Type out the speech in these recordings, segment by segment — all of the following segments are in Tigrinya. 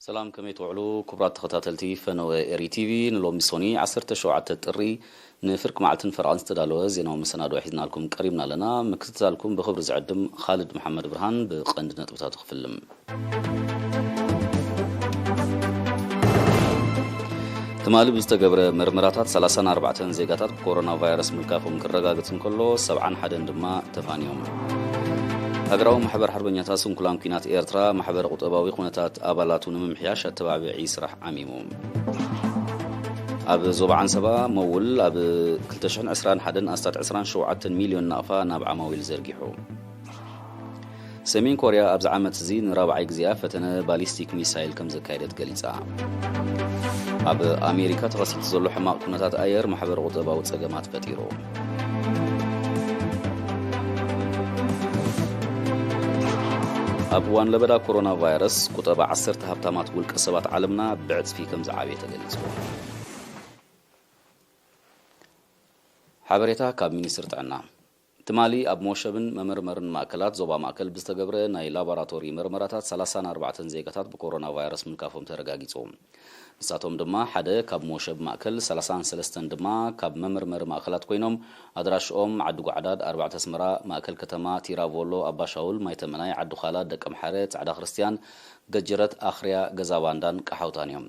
ሰላም፣ ከመይ ትውዕሉ ክቡራት ተኸታተልቲ ፈነወ ኤሪ ቲቪ? ንሎሚ ሶኒ ዓሰርተ ሸውዓተ ጥሪ ንፍርቂ መዓልትን ፈረቓን ዝተዳለወ ዜናዊ መሰናድኦ ሒዝናልኩም ቀሪብና ኣለና። ምክትታልኩም ብኽብሪ ዝዕድም ኻልድ መሓመድ ብርሃን። ብቐንዲ ነጥብታቱ ክፍልም። ትማሊ ብዝተገብረ መርመራታት ሰላሳን ኣርባዕተን ዜጋታት ብኮሮና ቫይረስ ምልካፎም ክረጋገጽ እንከሎ፣ ሰብዓን ሓደን ድማ ተፋንዮም። ሃገራዊ ማሕበር ሓርበኛታት ስንኩላን ኲናት ኤርትራ፣ ማሕበረ ቁጠባዊ ኩነታት ኣባላቱ ንምምሕያሽ ኣተባባዒ ስራሕ ዓሚሙ። ኣብ ዞባ ዓንሰባ መውል ኣብ ክልተ ሽሕን ዕስራን ሓደን ኣስታት ዕስራን ሸውዓተን ሚልዮን ናቕፋ ናብ ዓማዊል ዘርጊሑ። ሰሜን ኮርያ ኣብዚ ዓመት እዚ ንራብዓይ ግዜኣ ፈተነ ባሊስቲክ ሚሳይል ከም ዘካየደት ገሊጻ። ኣብ ኣሜሪካ ተኸሲቱ ዘሎ ሕማቕ ኩነታት ኣየር ማሕበረ ቁጠባዊ ጸገማት ፈጢሩ። ኣብ እዋን ለበዳ ኮሮና ቫይረስ፣ ቁጠባ ዓሰርተ ሃብታማት ውልቀ ሰባት ዓለምና ብዕጽፊ ከም ዝዓበየ ተገሊጹ። ሓበሬታ ካብ ሚኒስትሪ ጥዕና። ትማሊ ኣብ መወሸብን መመርመርን ማእከላት ዞባ ማእከል ብዝተገብረ ናይ ላቦራቶሪ መርመራታት ሰላሳን ኣርባዕተን ዜጋታት ብኮሮና ቫይረስ ምልካፎም ተረጋጊጹ። ንሳቶም ድማ ሓደ ካብ መወሸቢ ማእከል፣ ሰላሳን ሰለስተን ድማ ካብ መመርመሪ ማእከላት ኮይኖም፣ ኣድራሽኦም ዓዲ ጓዕዳድ፣ ኣርባዕተ ኣስመራ፣ ማእከል ከተማ፣ ቲራቮሎ፣ ኣባሻውል፣ ማይተመናይ፣ ዓዲ ዃላ፣ ደቀምሓረ፣ ጻዕዳ ክርስትያን፣ ገጀረት፣ ኣኽርያ፣ ገዛ ባንዳን ቀሓውታን እዮም።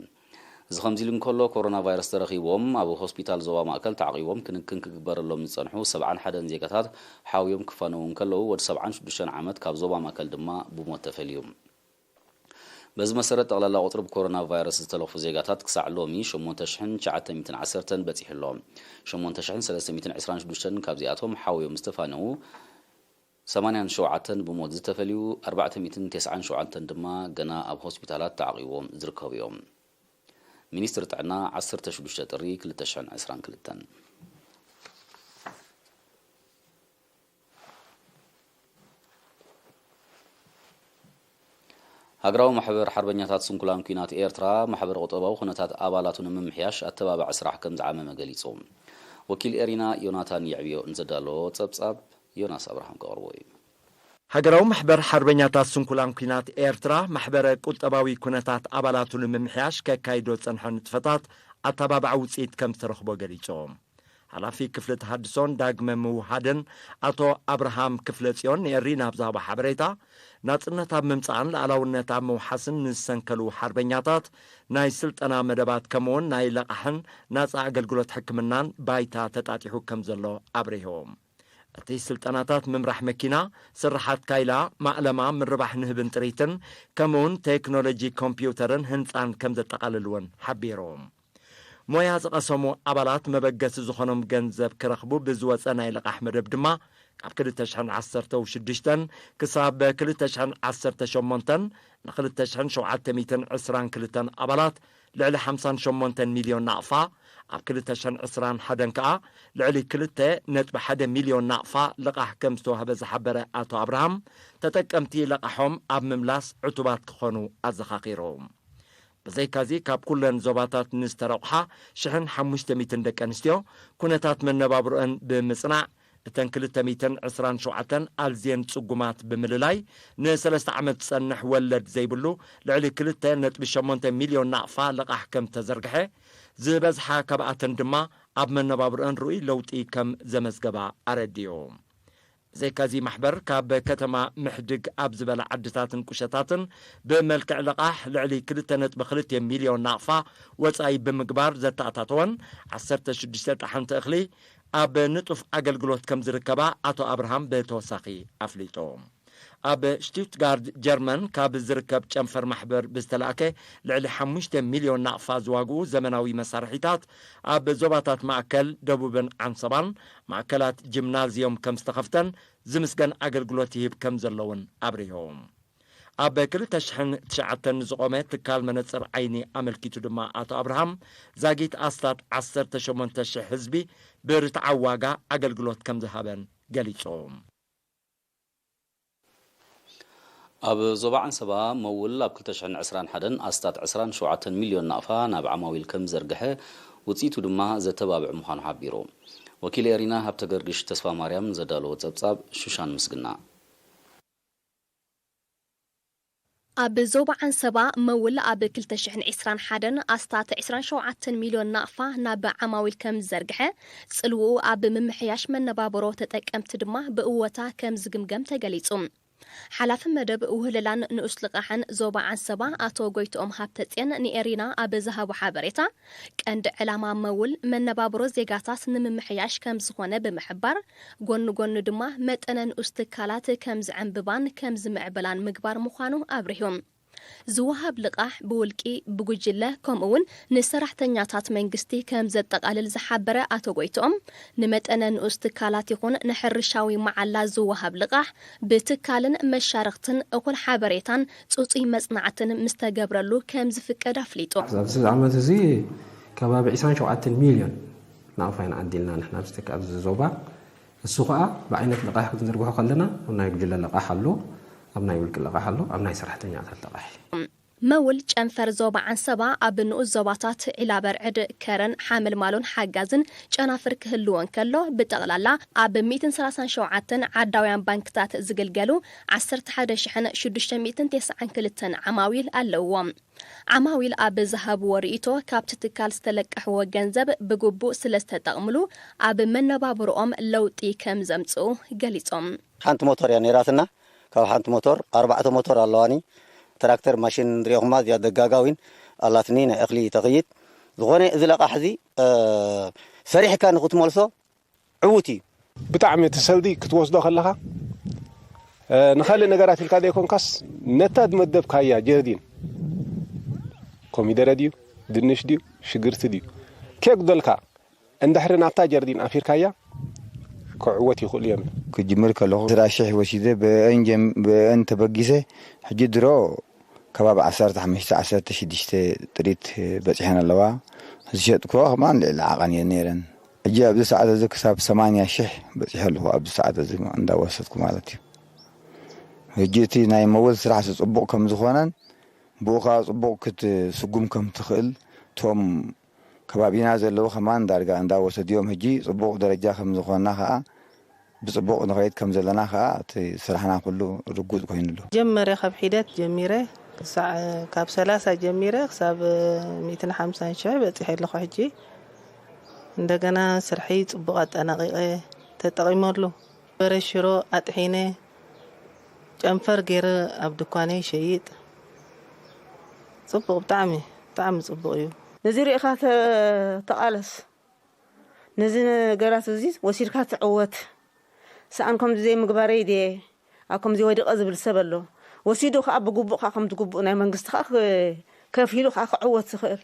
እዚ ከምዚ ኢሉ እንከሎ፣ ኮሮና ቫይረስ ተረኺቦም ኣብ ሆስፒታል ዞባ ማእከል ተዓቒቦም ክንክን ክግበረሎም ዝጸንሑ ሰብዓን ሓደን ዜጋታት ሓውዮም ክፋነዉ እንከለዉ፣ ወዲ ሰብዓን ሽዱሽተን ዓመት ካብ ዞባ ማእከል ድማ ብሞት ተፈልዩ። በዚ መሰረት፣ ጠቕላላ ቁጽሪ ብኮሮና ቫይረስ ዝተለኽፉ ዜጋታት ክሳዕ ሎሚ ሸሞንተ ሽሕን ትሽዓተ ሚእትን ዓሰርተን በጺሑ ኣሎ። ሸሞንተ ሽሕን ሰለስተ ሚእትን ዕስራን ሽዱሽተን ካብዚኣቶም ሓውዮም ዝተፋነዉ፣ ሰማንያን ሸውዓተን ብሞት ዝተፈልዩ፣ ኣርባዕተ ሚእትን ተስዓን ሸውዓተን ድማ ገና ኣብ ሆስፒታላት ተዓቒቦም ዝርከቡ እዮም። ሚኒስትሪ ጥዕና፣ ዓሰርተ ሽዱሽተ ጥሪ ክልተ ሽሕን ዕስራን ክልተን። ሃገራዊ ማሕበር ሓርበኛታት ስንኩላን ኲናት ኤርትራ፣ ማሕበር ቁጠባዊ ኩነታት ኣባላቱ ንምምሕያሽ ኣተባባዒ ስራሕ ከም ዝዓመመ ገሊጹ። ወኪል ኤሪና ዮናታን የዕብዮ ንዘዳለዎ ጸብጻብ፣ ዮናስ ኣብርሃም ከቕርቦ እዩ። ሃገራዊ ማሕበር ሓርበኛታት ስንኩላን ኲናት ኤርትራ፣ ማሕበረ ቁጠባዊ ኩነታት ኣባላቱ ንምምሕያሽ ከካይዶ ዝጸንሐ ንጥፈታት ኣተባባዒ ውጽኢት ከም ዝተረኽቦ ገሊጹ። ሓላፊ ክፍሊ ተሃድሶን ዳግመ ምውሃድን ኣቶ ኣብርሃም ክፍለ ጽዮን ንኤሪና ኣብ ዝሃቦ ሓበሬታ፣ ናጽነት ኣብ ምምጻእን ልኣላውነት ኣብ ምውሓስን ንዝሰንከሉ ሓርበኛታት ናይ ስልጠና መደባት፣ ከምኡውን ናይ ለቓሕን ናጻ ኣገልግሎት ሕክምናን ባይታ ተጣጢሑ ከም ዘሎ ኣብሪሁ። እቲ ስልጠናታት ምምራሕ መኪና፣ ስርሓት ካይላ፣ ማእለማ፣ ምርባሕ ንህብን ጥሪትን፣ ከምኡውን ቴክኖሎጂ ኮምፒውተርን ህንጻን ከም ዘጠቓልል እውን ሓቢሩ። ሞያ ዝቐሰሙ ኣባላት መበገሲ ዝኾኖም ገንዘብ ክረኽቡ ብዝወጸ ናይ ልቓሕ መደብ ድማ፣ ካብ ክልተ ሽሕን ዓሰርተ ሽዱሽተን ክሳብ ክልተ ሽሕን ዓሰርተ ሸሞንተን ንክልተ ሽሕን ሸውዓተ ሚእትን ዕስራን ክልተን ኣባላት ልዕሊ ሓምሳን ሸሞንተን ሚልዮን ናቕፋ፣ ኣብ ክልተ ሽሕን ዕስራን ሓደን ከኣ ልዕሊ ክልተ ነጥቢ ሓደ ሚልዮን ናቕፋ ልቓሕ ከም ዝተዋህበ ዝሓበረ ኣቶ ኣብርሃም፣ ተጠቀምቲ ለቓሖም ኣብ ምምላስ ዕቱባት ክኾኑ ኣዘኻኺሩ። ብዘይካዚ፣ ካብ ኩለን ዞባታት ንዝተረቑሓ ሽሕን ሓሙሽተ ሚእትን ደቂ ኣንስትዮ፣ ኩነታት መነባብሮአን ብምጽናዕ፣ እተን ክልተ ሚእትን ዕስራን ሸውዓተን ኣዝየን ጽጉማት ብምልላይ፣ ንሰለስተ ዓመት ዝጸንሕ ወለድ ዘይብሉ ልዕሊ ክልተ ነጥቢ ሸሞንተ ሚልዮን ናቕፋ ልቓሕ ከም ዝተዘርግሐ፣ ዝበዝሓ ካብኣተን ድማ ኣብ መነባብሮአን ርኡይ ለውጢ ከም ዘመዝገባ ኣረዲኡ። ብዘይካዚ፣ ማሕበር ካብ ከተማ ምሕድግ ኣብ ዝበላ ዓድታትን ቁሸታትን ብመልክዕ ልቓሕ ልዕሊ ክልተ ነጥቢ ክልተ ሚልዮን ናቕፋ ወጻኢ ብምግባር ዘተኣታተወን ዓሰርተ ሽዱሽተ ጣሓንቲ እኽሊ ኣብ ንጡፍ ኣገልግሎት ከም ዝርከባ ኣቶ ኣብርሃም ብተወሳኺ ኣፍሊጡ። ኣብ ሽቱትጋርድ ጀርመን ካብ ዝርከብ ጨንፈር ማሕበር ብዝተላእከ ልዕሊ ሓሙሽተ ሚልዮን ናቕፋ ዝዋግኡ ዘመናዊ መሳርሒታት ኣብ ዞባታት ማእከል፣ ደቡብን ዓንሰባን ማእከላት ጂምናዝዮም ከም ዝተኸፍተን ዝምስገን ኣገልግሎት ይህብ ከም ዘለውን ኣብሪሁ። ኣብ ክልተ ሽሕን ትሽዓተን ዝቖመ ትካል መነጽር ዓይኒ ኣመልኪቱ ድማ ኣቶ ኣብርሃም፣ ዛጊት ኣስታት ዓሰርተ ሸሞንተ ሽሕ ህዝቢ ብርትዓዊ ዋጋ ኣገልግሎት ከም ዝሃበን ገሊጹ። ኣብ ዞባ ዓንሰባ መውል ኣብ ክልተ ሽሕን ዕስራን ሓደን ኣስታት ዕስራን ሸውዓተን ሚልዮን ናቕፋ ናብ ዓማዊል ከም ዝዘርግሐ፣ ውጽኢቱ ድማ ዘተባብዕ ምዃኑ ሓቢሩ። ወኪል ኤሪና ሃብተ ገርግሽ ተስፋ ማርያም ዘዳለዎ ጸብጻብ ሹሻን ምስግና። ኣብ ዞባ ዓንሰባ መውል ኣብ ክልተ ሽሕን ዕስራን ሓደን ኣስታት ዕስራን ሸውዓተን ሚልዮን ናቕፋ ናብ ዓማዊል ከም ዝዘርግሐ፣ ጽልውኡ ኣብ ምምሕያሽ መነባብሮ ተጠቀምቲ ድማ ብእወታ ከም ዝግምገም ተገሊጹ። ሓላፊ መደብ ውህለላን ንኡስ ልቓሕን ዞባ ዓንሰባ ኣቶ ጎይትኦም ሃብተጽዮን ንኤሪና ኣብ ዝሃቦ ሓበሬታ፣ ቀንዲ ዕላማ መውል መነባብሮ ዜጋታት ንምምሕያሽ ከም ዝኾነ ብምሕባር፣ ጎኒ ጎኒ ድማ መጠነ ንኡስ ትካላት ከም ዝዕንብባን ከም ዝምዕብላን ምግባር ምዃኑ ኣብሪሁ። ዝወሃብ ልቓሕ ብውልቂ፣ ብጉጅለ፣ ከምኡ እውን ንሰራሕተኛታት መንግስቲ ከም ዘጠቓልል ዝሓበረ ኣቶ ጎይትኦም፣ ንመጠነ ንኡስ ትካላት ይኹን ንሕርሻዊ መዓላ ዝወሃብ ልቓሕ ብትካልን መሻርኽትን እኹል ሓበሬታን ጽጹይ መጽናዕትን ምስ ተገብረሉ ከም ዝፍቀድ ኣፍሊጡ። ኣብዚ ዓመት እዚ ከባቢ ዕስራን ሸውዓተን ሚልዮን ናቕፋ ኢና ዓዲልና ንሕና ኣብዚ ትካ-፣ ኣብዚ ዞባ። እሱ ኸኣ ብዓይነት ልቓሕ ክንዝርግሖ ከለና፣ ኣብ ናይ ጉጅለ ልቓሕ ኣሎ፣ ኣብ ናይ ውልቂ ልቓሕ ኣሎ፣ ኣብ ናይ ሰራሕተኛታት ልቓሕ። መውል ጨንፈር ዞባ ዓንሰባ ኣብ ንኡስ ዞባታት ዒላ በርዕድ፣ ከረን፣ ሓመልማሎን ሓጋዝን ጨናፍር ክህልዎ እንከሎ፣ ብጠቕላላ ኣብ ሚእትን ሰላሳን ሸውዓተን ዓዳውያን ባንክታት ዝግልገሉ ዓሰርተ ሓደ ሽሕን ሽዱሽተ ሚእትን ተስዓን ክልተን ዓማዊል ኣለውዎ። ዓማዊል ኣብ ዝሃብዎ ርእይቶ፣ ካብቲ ትካል ዝተለቀሕዎ ገንዘብ ብግቡእ ስለ ዝተጠቕምሉ፣ ኣብ መነባብሮኦም ለውጢ ከም ዘምጽኡ ገሊጾም። ሓንቲ ሞቶር እያ ነይራትና። ካብ ሓንቲ ሞቶር ኣርባዕተ ሞቶር ኣለዋኒ። ትራክተር ማሽን ንሪኦ ኩማ እዚኣ ደጋጋዊን ኣላትኒ ናይ እኽሊ ተኽይት። ዝኾነ እዚ ለቓሕ እዚ፣ እ፣ ሰሪሕካ ንኽትመልሶ ዕዉት እዩ። ብጣዕሚ እቲ ሰልዲ ክትወስዶ ከለኻ፣ እ፣ ንኻልእ ነገራት ኢልካ ዘይኮንካስ ነታ ዝመደብካያ ጀርዲን ኮሚደረ ድዩ፣ ድንሽ ድዩ፣ ሽግርቲ ድዩ፣ ኬጉደልካ እንድሕሪ ናብታ ጀርዲን ኣፊርካያ ክዕወት ይኽእሉ እዮም። ክጅምር ከለኹ ዕስራ ሽሕ ወሲደ ብአን ጀም-፣ ብአን ተበጊሰ። ሕጂ ድሮ ከባቢ ዓሰርተ ሓሙሽተ ዓሰርተ ሽዱሽተ ጥሪት በጺሐን ኣለዋ። ዝሸጥክዎ ከማን ልዕሊ ዓቐን እየን ነይረን። ሕጂ ኣብዚ ሰዓት እዚ ክሳብ ሰማንያ ሽሕ በጺሐ ኣለኹ፣ ኣብዚ ሰዓት እዚ እንዳወሰድኩ ማለት እዩ። ሕጂ እቲ ናይ መወል ስራሕ ጽቡቕ ከም ዝኾነን ብኡ ኸዓ ጽቡቕ ክትስጉም ከም ትኽእል፣ እቶም ከባቢና ዘለዉ ከማን ዳርጋ እንዳወሰድዮም። ሕጂ ጽቡቕ ደረጃ ከም ዝኾንና ኸዓ፣ ብጽቡቕ ንኸይድ ከም ዘለና ኸዓ እቲ ስራሕና ኩሉ ርጉጽ ኮይኑሉ። ጀመረ ካብ ሒደት ጀሚረ ክሳዕ፣ ካብ ሰላሳ ጀሚረ ክሳብ ሚእትን ሓምሳን ሽሕ በጺሐ ኣለኹ። ሕጂ እንደገና ስርሐይ ጽቡቕ ኣጠናቒቐ ተጠቒመሉ። በረ ሽሮ ኣጥሒነ ጨንፈር ገይረ ኣብ ድኳነይ ይሸይጥ። ጽቡቕ፣ ብጣዕሚ፣ ብጣዕሚ ጽቡቕ እዩ። ነዚ ርኢኻ ተ-፣ ተቓለስ። ነዚ ነገራት እዚ ወሲድካ ትዕወት። ሰኣን ከምዚ ዘይምግባረይ ድየ ኣብ ከምዚ ወዲቐ ዝብል ሰብ ኣሎ። ወሲዱ ከኣ ብግቡእ ከኣ ከምቲ ግቡእ ናይ መንግስቲ ከኣ ክ-፣ ከፊሉ ከኣ ክዕወት ዝኽእል።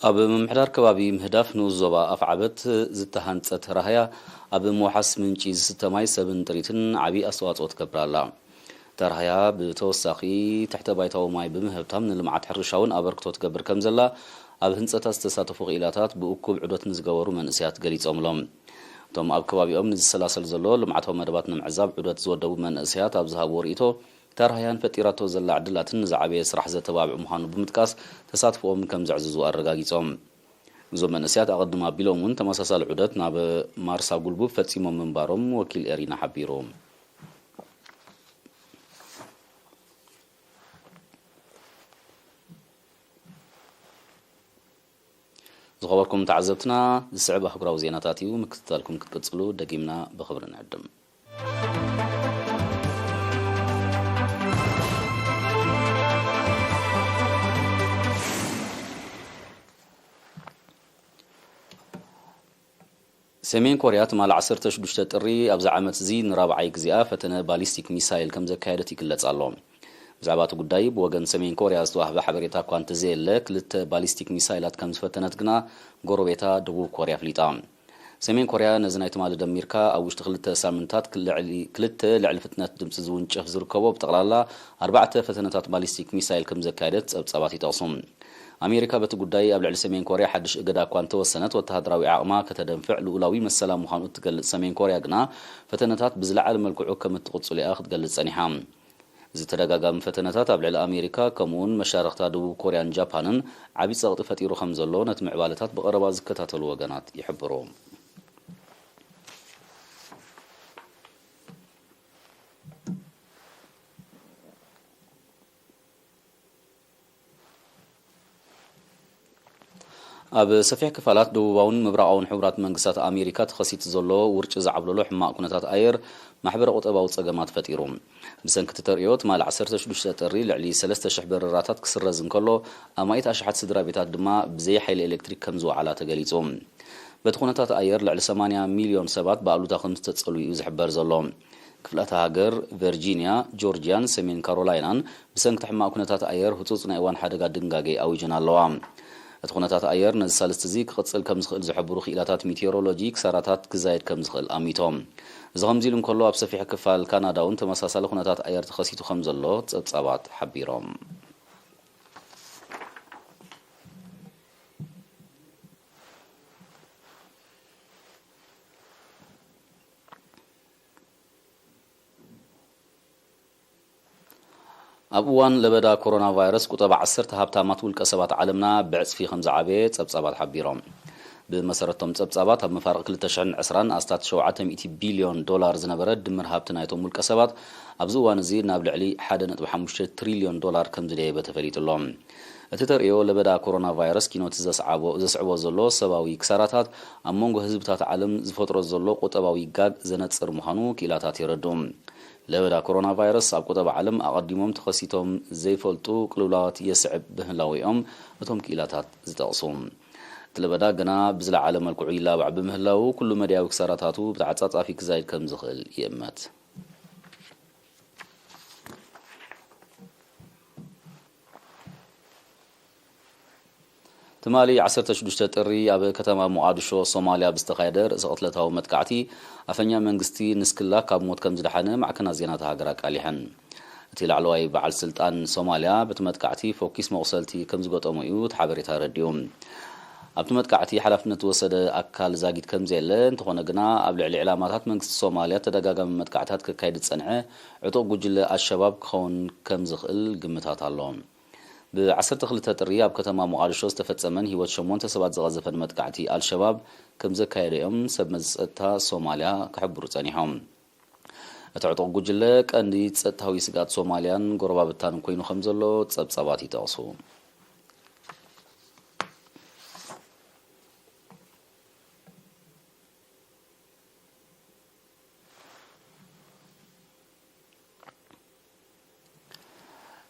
ኣብ ምምሕዳር ከባቢ ምህዳፍ ንኡስ ዞባ ኣፍዓበት ዝተሃንጸት ራህያ ኣብ ምውሓስ ምንጪ ዝስተ ማይ ሰብን ጥሪትን ዓቢ ኣስተዋጽኦ ትገብር ኣላ። እታ ራህያ ብተወሳኺ ትሕተ ባይታዊ ማይ ብምህብታም ንልምዓት ሕርሻ እውን ኣበርክቶ ትገብር ከም ዘላ ኣብ ህንጸታ ዝተሳተፉ ክኢላታት ብእኩብ ዑደት ንዝገበሩ መንእሰያት ገሊጾምሎም። እቶም ኣብ ከባቢኦም ንዝሰላሰል ዘሎ ልምዓታዊ መደባት ንምዕዛብ ዑደት ዝወደቡ መንእሰያት ኣብ ዝሃብዎ ርእይቶ፣ እታ ራህያን ፈጢራቶ ዘላ ዕድላትን ንዝዓበየ ስራሕ ዘተባብዕ ምዃኑ ብምጥቃስ፣ ተሳትፎኦም ከም ዘዕዝዙ ኣረጋጊጾም። እዞም መንእሰያት ኣቐድም ኣቢሎም እውን ተመሳሳሊ ዑደት ናብ ማርሳ ጉልቡብ ፈጺሞም ምንባሮም ወኪል ኤሪና ሓቢሩ። ዝኸበርኩም ተዓዘብትና፣ ዝስዕብ ኣህጉራዊ ዜናታት እዩ። ምክትታልኩም ክትቅጽሉ ደጊምና ብኽብሪ ንዕድም። ሰሜን ኮርያ ትማሊ ዓሰርተ ሽዱሽተ ጥሪ ኣብዚ ዓመት እዚ ንራብዓይ ግዜኣ ፈተነ ባሊስቲክ ሚሳይል ከም ዘካየደት ይግለጽ ኣሎ። ብዛዕባ እቲ ጉዳይ ብወገን ሰሜን ኮርያ ዝተዋህበ ሓበሬታ እኳ እንተዘየለ፣ ክልተ ባሊስቲክ ሚሳይላት ከም ዝፈተነት ግና ጎረቤታ ደቡብ ኮርያ ኣፍሊጣ። ሰሜን ኮርያ ነዚ ናይ ትማሊ ደሚርካ ኣብ ውሽጢ ክልተ ሳምንታት ክልዕሊ-፣ ክልተ ልዕሊ ፍጥነት ድምጺ ዝውንጨፍ ዝርከቦ ብጠቕላላ ኣርባዕተ ፈተነታት ባሊስቲክ ሚሳይል ከም ዘካየደት ጸብጻባት ይጠቕሱ። ኣሜሪካ በቲ ጉዳይ ኣብ ልዕሊ ሰሜን ኮርያ ሓድሽ እገዳ እኳ እንተወሰነት፣ ወተሃደራዊ ዓቕማ ከተደንፍዕ ልኡላዊ መሰላ ምዃኑ እትገልጽ ሰሜን ኮርያ ግና፣ ፈተነታት ብዝለዓለ መልክዑ ከም እትቕጽሉ እያ ክትገልጽ ጸኒሓ። እዚ ተደጋጋሚ ፈተነታት ኣብ ልዕሊ ኣሜሪካ፣ ከምኡውን መሻርኽታ ደቡብ ኮርያን ጃፓንን ዓቢ ጸቕጢ ፈጢሩ ከም ዘሎ ነቲ ምዕባለታት ብቐረባ ዝከታተሉ ወገናት ይሕብሩ። ኣብ ሰፊሕ ክፋላት ደቡባውን ምብራቓውን ሕቡራት መንግስታት ኣሜሪካ ተኸሲቱ ዘሎ ውርጪ ዝዓብለሎ ሕማቕ ኩነታት ኣየር ማሕበረ ቁጠባዊ ጸገማት ፈጢሩ። ብሰንኪ እቲ ተርእዮ፣ ትማሊ ዓሰርተ ሽዱሽተ ጥሪ ልዕሊ ሰለስተ ሽሕ በረራታት ክስረዝ እንከሎ፣ ኣማኢት ኣሽሓት ስድራ ቤታት ድማ ብዘይ ሓይሊ ኤሌክትሪክ ከም ዝወዓላ ተገሊጹ። በቲ ኩነታት ኣየር፣ ልዕሊ ሰማንያ ሚልዮን ሰባት ብኣሉታ ከም ዝተጸልዩ እዩ ዝሕበር ዘሎ። ክፍላተ ሃገር ቨርጂንያ፣ ጆርጅያን ሰሜን ካሮላይናን ብሰንኪ እቲ ሕማቕ ኩነታት ኣየር ህጹጽ ናይ እዋን ሓደጋ ድንጋጌ ኣዊጀን ኣለዋ። እቲ ኩነታት ኣየር ነዚ ሳልስቲ እዚ ክቕጽል ከም ዝኽእል ዝሕብሩ ክኢላታት ሚቴዎሮሎጂ፣ ክሳራታት ክዛየድ ከም ዝኽእል ኣሚቶም። እዚ ከምዚ ኢሉ እንከሎ፣ ኣብ ሰፊሕ ክፋል ካናዳ እውን ተመሳሳሊ ኩነታት ኣየር ተኸሲቱ ከም ዘሎ ጸብጻባት ሓቢሮም። ኣብ እዋን ለበዳ ኮሮና ቫይረስ፣ ቁጠባ ዓሰርተ ሃብታማት ውልቀ ሰባት ዓለምና ብዕጽፊ ከም ዝዓበየ ጸብጻባት ሓቢሮም። ብመሰረቶም ጸብጻባት፣ ኣብ መፋርቕ ክልተ ሽሕን ዕስራን ኣስታት ሸውዓተ ሚእቲ ቢልዮን ዶላር ዝነበረ ድምር ሃብቲ ናይቶም ውልቀ ሰባት፣ ኣብዚ እዋን እዚ ናብ ልዕሊ ሓደ ነጥቢ ሓሙሽተ ትሪልዮን ዶላር ከም ዝደየበ ተፈሊጡ ኣሎ። እቲ ተርእዮ፣ ለበዳ ኮሮና ቫይረስ ኪኖቲ ዘስዓቦ-፣ ዘስዕቦ ዘሎ ሰብኣዊ ክሳራታት፣ ኣብ መንጎ ህዝብታት ዓለም ዝፈጥሮ ዘሎ ቁጠባዊ ጋግ ዘነጽር ምዃኑ ክኢላታት የረድኡ። ለበዳ ኮሮና ቫይረስ ኣብ ቁጠባ ዓለም ኣቐዲሞም ተኸሲቶም ዘይፈልጡ ቅልውላዋት የስዕብ ምህላዉ እዮም እቶም ክኢላታት ዝጠቕሱ። እቲ ለበዳ ግና ብዝለዓለ መልክዑ ይላባዕ ብምህላዉ፣ ኩሉ መድያዊ ክሳራታቱ ብተዓጻጻፊ ክዛይድ ከም ዝኽእል ይእመት። ትማሊ ዓሰርተ ሽዱሽተ ጥሪ ኣብ ከተማ ሞቓድሾ ሶማልያ ብዝተኻየደ ርእሰ ቅትለታዊ መጥቃዕቲ፣ ኣፈኛ መንግስቲ ንስክላ ካብ ሞት ከም ዝደሓነ ማዕከናት ዜና እታ ሃገር ኣቃሊሐን። እቲ ላዕለዋይ በዓል ስልጣን ሶማልያ፣ በቲ መጥቃዕቲ ፈኲስ መቑሰልቲ ከም ዝገጠሞ እዩ እቲ ሓበሬታ ኣረዲኡ። ኣብቲ መጥቃዕቲ ሓላፍነት ዝወሰደ ኣካል ዛጊት ከም ዘየለ፣ እንተኾነ ግና ኣብ ልዕሊ ዕላማታት መንግስቲ ሶማልያ ተደጋጋሚ መጥቃዕታት ከካይድ ዝጸንሐ ዕጡቕ ጉጅለ ኣልሸባብ ክኸውን ከም ዝኽእል ግምታት ኣሎ። ብ ዓሰርተ ክልተ ጥሪ ኣብ ከተማ ሞቓድሾ ዝተፈጸመን ህይወት ሸሞንተ ሰባት ዝቐዘፈን መጥቃዕቲ ኣልሸባብ ከም ዘካየደ እዮም ሰብ መዚ ጸጥታ ሶማልያ ክሕብሩ ጸኒሖም። እቲ ዕጡቕ ጉጅለ ቀንዲ ጸጥታዊ ስግኣት ሶማልያን ጎረባብታን ኮይኑ ከም ዘሎ ጸብጻባት ይጠቕሱ።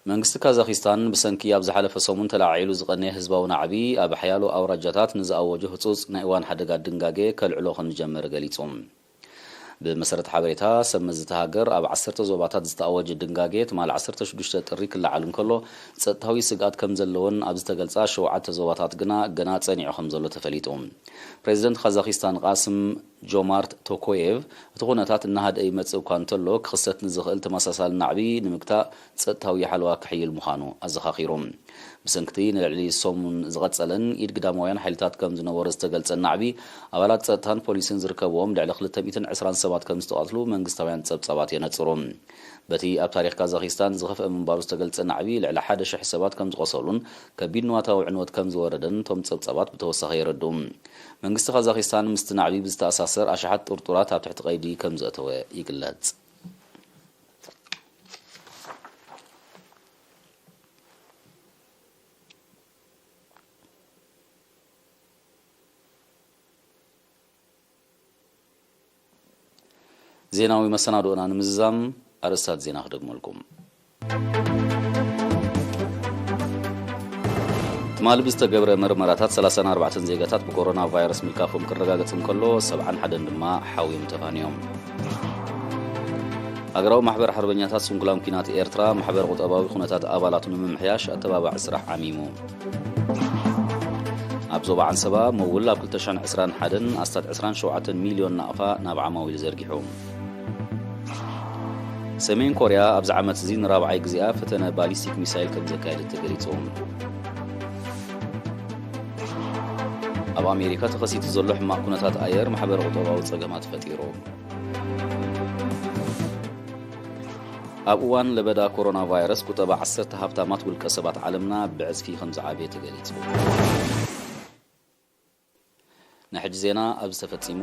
መንግስቲ ካዛኺስታን ብሰንኪ ኣብ ዝሓለፈ ሰሙን ተለዓዒሉ ዝቐነየ ህዝባዊ ናዕቢ፣ ኣብ ሓያሎ ኣውራጃታት ንዝኣወጆ ህጹጽ ናይ እዋን ሓደጋ ድንጋጌ ከልዕሎ ከም ዝጀመረ ገሊጹ። ብመሰረት ሓበሬታ ሰብ መዚ እታ ሃገር፣ ኣብ ዓሰርተ ዞባታት ዝተኣወጀ ድንጋጌ ትማሊ ዓሰርተ ሽዱሽተ ጥሪ ክለዓል እንከሎ፣ ጸጥታዊ ስግኣት ከም ዘለዎን ኣብ ዝተገልጻ ሸውዓተ ዞባታት ግና ገና ጸኒዑ ከም ዘሎ ተፈሊጡ። ፕሬዚደንት ካዛኺስታን ቃስም ጆማርት ቶኮየቭ፣ እቲ ኩነታት እናሃደአ ይመጽእ እኳ እንተሎ፣ ክኽሰት ንዝኽእል ተመሳሳሊ ናዕቢ ንምግታእ ጸጥታዊ ሓለዋ ክሕይል ምዃኑ ኣዘኻኺሩ። ብሰንክቲ ንልዕሊ ሰሙን ዝቐጸለን ኢድ ግዳማውያን ሓይልታት ከም ዝነበሮ ዝተገልጸ ናዕቢ፣ ኣባላት ጸጥታን ፖሊስን ዝርከብዎም ልዕሊ ክልተ ሚእትን ዕስራን ሰባት ከም ዝተቐትሉ መንግስታውያን ጸብጻባት የነጽሩ። በቲ ኣብ ታሪኽ ካዛኺስታን ዝኸፍአ ምንባሩ ዝተገልጸ ናዕቢ፣ ልዕሊ ሓደ ሽሕ ሰባት ከም ዝቖሰሉን ከቢድ ንዋታዊ ዕንወት ከም ዝወረደን እቶም ጸብጻባት ብተወሳኺ የረድኡ። መንግስቲ ካዛኺስታን ምስቲ ናዕቢ ብዝተኣሳሰር ኣሽሓት ጥርጡራት ኣብ ትሕቲ ቀይዲ ከም ዘእተወ ይግለጽ። ዜናዊ መሰናድኦና ንምዝዛም ኣርእስታት ዜና ክደግመልኩም። ትማሊ ብዝተገብረ መርመራታት ሰላሳን ኣርባዕተን ዜጋታት ብኮሮና ቫይረስ ምልካፎም ክረጋገጽ እንከሎ፣ ሰብዓን ሓደን ድማ ሓውዮም ተፋንዮም። ሃገራዊ ማሕበር ሓርበኛታት ስንኩላን ኲናት ኤርትራ፣ ማሕበር ቁጠባዊ ኩነታት ኣባላቱ ንምምሕያሽ ኣተባባዒ ስራሕ ዓሚሙ። ኣብ ዞባ ዓንሰባ፣ መውል ኣብ ክልተ ሽሕን ዕስራን ሓደን ኣስታት ዕስራን ሸውዓተን ሚልዮን ናቕፋ ናብ ዓማዊል ዘርጊሑ። ሰሜን ኮርያ ኣብዚ ዓመት እዚ ንራብዓይ ግዜኣ ፈተነ ባሊስቲክ ሚሳይል ከም ዘካየደት ተገሊጹ። ኣብ ኣሜሪካ ተኸሲቱ ዘሎ ሕማቕ ኩነታት ኣየር ማሕበረ ቁጠባዊ ጸገማት ፈጢሩ። ኣብ እዋን ለበዳ ኮሮና ቫይረስ፣ ቁጠባ ዓሰርተ ሃብታማት ውልቀ ሰባት ዓለምና ብዕጽፊ ከም ዝዓበየ ተገሊጹ። ናይ ሕጂ ዜና ኣብዚ ተፈጺሙ።